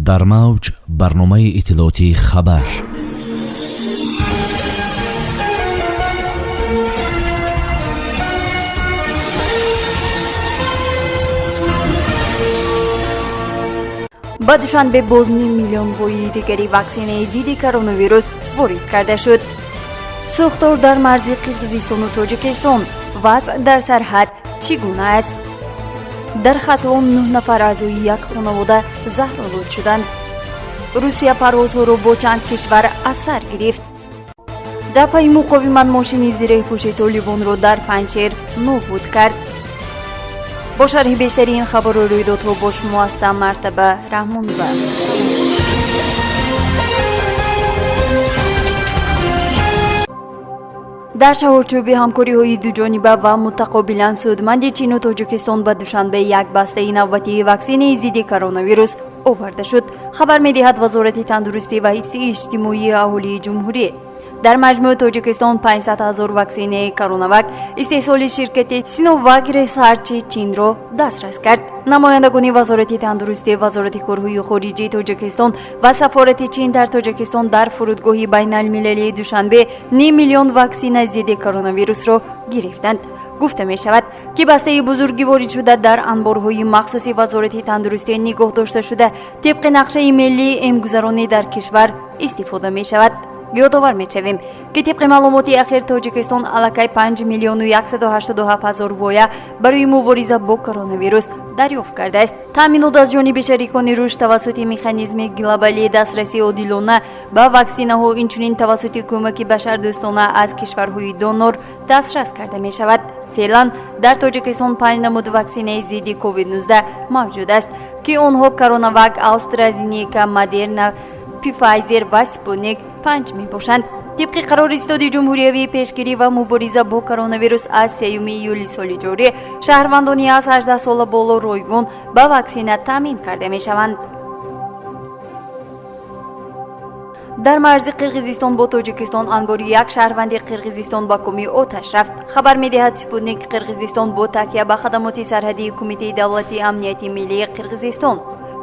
Дар мавҷ барномаи иттилоотии «Хабар». Ба Душанбе боз ним миллион воии дигари ваксинаи зидди коронавирус ворид карда шуд. Сӯхтор дар марзи Қирғизистону Тоҷикистон. Вазъ дар сарҳад чӣ гуна аст? Дар Хатлон 9 нафар аъзои як хонавода заҳролуд шуданд. Русия парвозҳоро бо чанд кишвар аз сар гирифт. Ҷабҳаи муқовимат мошини зиреҳпӯши толибонро дар Панҷшер нобуд кард. Бо шарҳи бештари ин хабару рӯйдодҳо бо шумо ҳастам Мартаба Раҳмонова. Дар чаҳорчӯби ҳамкориҳои дуҷониба ва мутақобилан судманди Чину Тоҷикистон ба Душанбе як бастаи навбатии ваксинаи зидди коронавирус оварда шуд, хабар медиҳад Вазорати тандурустӣ ва ҳифзи иҷтимоии аҳолии ҷумҳурӣ. Дар маҷмӯъ Тоҷикистон 500 ҳазор ваксинаи Коронавак истеҳсоли ширкати Синовак Ресарчи Чинро дастрас кард. Намояндагони Вазорати тандурустӣ, Вазорати корҳои хориҷии Тоҷикистон ва сафорати Чин дар Тоҷикистон дар фурудгоҳи байналмилалии Душанбе ним миллион ваксина зидди коронавирусро гирифтанд. Гуфта мешавад, ки бастаи бузурги воридшуда дар анборҳои махсуси Вазорати тандурустӣ нигоҳ дошта шуда, тибқи нақшаи миллии эмгузаронӣ дар кишвар истифода мешавад. Ёдовар мешавем, ки тибқи маълумоти ахир Тоҷикистон аллакай 5 миллиону 187 ҳазор воя барои мубориза бо коронавирус дарёфт кардааст. Таъминот аз ҷониби шарикони рушд тавассути механизми глобалии дастрасии одилона ба ваксинаҳо, инчунин тавассути кӯмаки башардӯстона аз кишварҳои донор дастрас карда мешавад. Феълан дар Тоҷикистон панҷ намуд ваксинаи зидди COVID-19 мавҷуд аст, ки онҳо Коронавак, Астразенека, Модерна, Пфайзер ва Спутник 5 мебошанд. Тибқи қарори Ситоди ҷумҳуриявии пешгирӣ ва мубориза бо коронавирус аз 3 июли соли ҷорӣ шаҳрвандони аз 18 сола боло ройгон ба ваксина таъмин карда мешаванд. Дар марзи Қирғизистон бо Тоҷикистон анбори як шаҳрванди Қирғизистон ба коми оташ рафт, хабар медиҳад Спутник Қирғизистон бо такя ба хадамоти сарҳадии Кумитаи давлатии амнияти миллии Қирғизистон.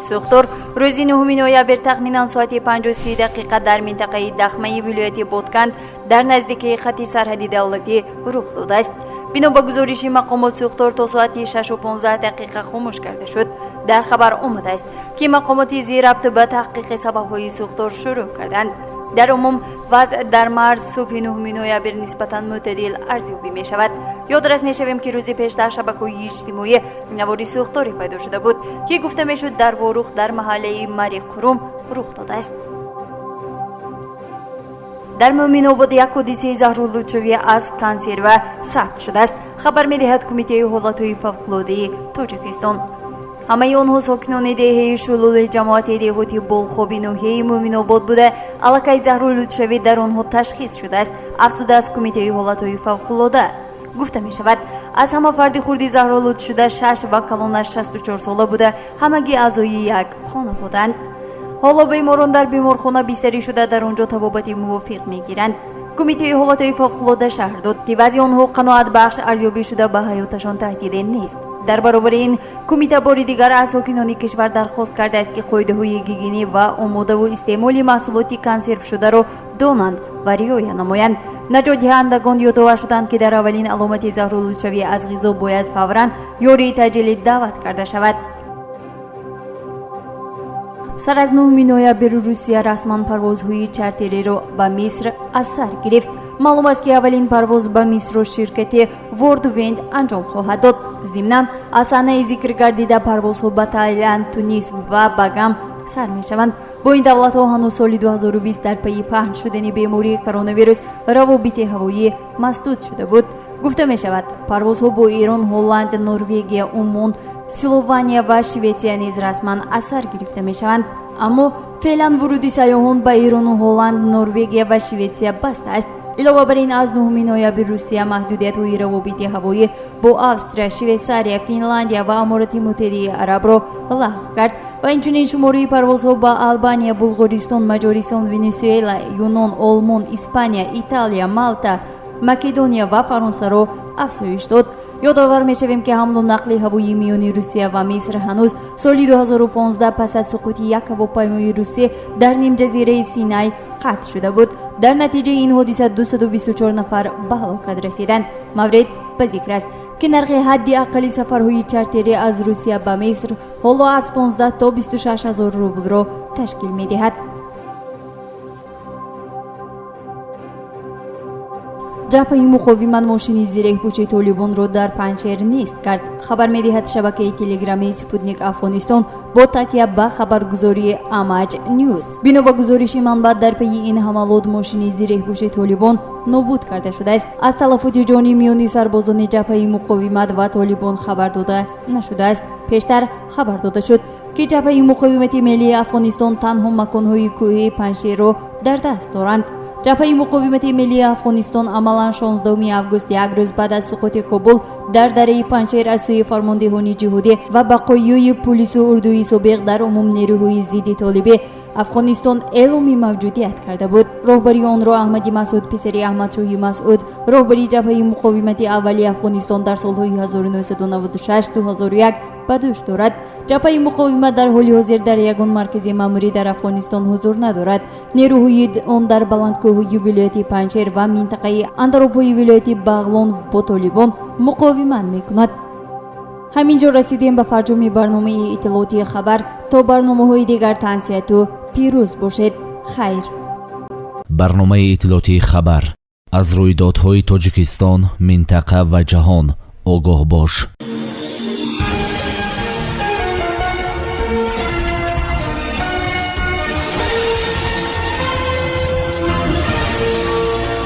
Сӯхтор рӯзи 9 ноябр тахминан соати 5:30 дар минтақаи Дахмаи вилояти Ботканд дар наздикии хати сарҳади давлатӣ рух додааст. Бино ба гузориши мақомот, сӯхтор то соати 6:15 хомӯш карда шуд. Дар хабар омадааст, ки мақомоти зирабт ба таҳқиқи сабабҳои сӯхтор шурӯъ карданд. Дар умум вазъ дар марз субҳи 9 ноябр нисбатан мӯътадил арзёбӣ мешавад. Ёдрас мешавем, ки рӯзи пеш дар шабакаҳои иҷтимоӣ навори сӯхторе пайдо шуда буд, ки гуфта мешуд, дар Ворух дар маҳаллаи Мари Қурум рух додааст. Дар Мӯминобод як ҳодисаи заҳролудшавӣ аз консерва сабт шудааст, хабар медиҳад Кумитаи ҳолатҳои фавқулодаи Тоҷикистон. Ҳамаи онҳо сокинони деҳаи Шулули ҷамоати деҳоти Болхоби ноҳияи Мӯминобод буда, аллакай заҳролудшавӣ дар онҳо ташхис шудааст, афзудааст Кумитаи ҳолатҳои фавқулода. Гуфта мешавад, аз ҳама фарди хурди заҳролудшуда 6 ва калонаш 64 сола буда, ҳамагӣ аъзои як хонаводаанд. Ҳоло беморон дар беморхона бистарӣ шуда, дар он ҷо табобати мувофиқ мегиранд. Кумитаи ҳолатҳои фавқулода шарҳ дод, ки вазъи онҳо қаноатбахш арзёбӣ шуда, ба ҳаёташон таҳдиде нест. Дар баробари ин кумита бори дигар аз сокинони кишвар дархост кардааст, ки қоидаҳои гигиенӣ ва омодаву истеъмоли маҳсулоти консервшударо донанд ва риоя намоянд. Наҷотдиҳандагон ёдовар шуданд, ки дар аввалин аломати заҳролудшавӣ аз ғизо бояд фавран ёрии таъҷилӣ даъват карда шавад. Сар аз 9 ноябр Русия расман парвозҳои чартериро ба Миср аз сар гирифт. Маълум аст, ки аввалин парвоз ба Мисрро ширкати Вордвинд анҷом хоҳад дод. Зимнан, аз санаи зикр гардида парвозҳо ба Тайланд, Тунис ва Багам сар мешаванд. Бо ин давлатҳо ҳанӯз соли 2020 дар пайи паҳн шудани бемории коронавирус равобити ҳавоӣ масдуд шуда буд. Гуфта мешавад, парвозҳо бо Эрон, Ҳолланд, Норвегия, Умон, Слования ва Шветсия низ расман аз сар гирифта мешаванд. Аммо феълан вуруди сайёҳон ба Эрону Ҳолланд, Норвегия ва Шветсия баста аст. Илова бар ин, аз 9 ноябр Русия маҳдудиятҳои равобити ҳавоӣ бо Австрия, Швейсария, Финландия ва Аморати Муттаҳидаи Арабро лағв кард ва инчунин шумораи парвозҳо ба Албания, Булғористон, Маҷористон, Венесуэла, Юнон, Олмон, Испания, Италия, Малта, Македония ва Фаронсаро афзоиш дод. Ёдовар мешавем, ки ҳамлу нақли ҳавоӣ миёни Русия ва Миср ҳанӯз соли 2015 пас аз суқути як ҳавопаймои русӣ дар нимҷазираи Синай қатъ шуда буд. Дар натиҷаи ин ҳодиса 224 нафар ба ҳалокат расиданд. Маврид ба зикр аст, ки нархи ҳадди аққали сафарҳои чартерӣ аз Русия ба Миср ҳоло аз 15 то 26 ҳазор рублро ташкил медиҳад. Ҷабҳаи муқовимат мошини зиреҳпӯши Толибонро дар Панҷшер нест кард, хабар медиҳад шабакаи телеграмии Спутник Афғонистон бо такя ба хабаргузории Амаҷ Ньюз. Бино ба гузориши манбаъ, дар пайи ин ҳамалот мошини зиреҳпӯши Толибон нобуд карда шудааст. Аз талафоти ҷонӣ миёни сарбозони Ҷабҳаи муқовимат ва Толибон хабар дода нашудааст. Пештар хабар дода шуд, ки Ҷабҳаи муқовимати миллии Афғонистон танҳо маконҳои кӯҳии Панҷшерро дар даст доранд. Ҷабҳаи муқовимати миллии Афғонистон амалан 16 август, як рӯз баъд аз суқути Кобул, дар дараи Панҷшер аз сӯи фармондеҳони ҷиҳодӣ ва бақоёи пулису урдуи собиқ, дар умум нерӯҳои зидди толибӣ Афғонистон, эъломи мавҷудият карда буд. Роҳбари онро Аҳмади Масъуд, писари Аҳмадшоҳи Масъуд, роҳбари Ҷабҳаи муқовимати аввали Афғонистон дар солҳои 1996-2001, ба дӯш дорад. Ҷабҳаи муқовимат дар ҳоли ҳозир дар ягон маркази маъмурӣ дар Афғонистон ҳузур надорад. Нерӯҳои он дар баландкӯҳҳои вилояти Панҷшер ва минтақаи Андаробҳои вилояти Бағлон бо Толибон муқовимат мекунад. Ҳамин ҷо расидем ба фарҷоми барномаи иттилоотии «Хабар». То барномаҳои дигар тансиҳату пирӯз бошед. Хайр. Барномаи иттилоотии «Хабар». Аз рӯйдодҳои Тоҷикистон, минтақа ва ҷаҳон огоҳ бош.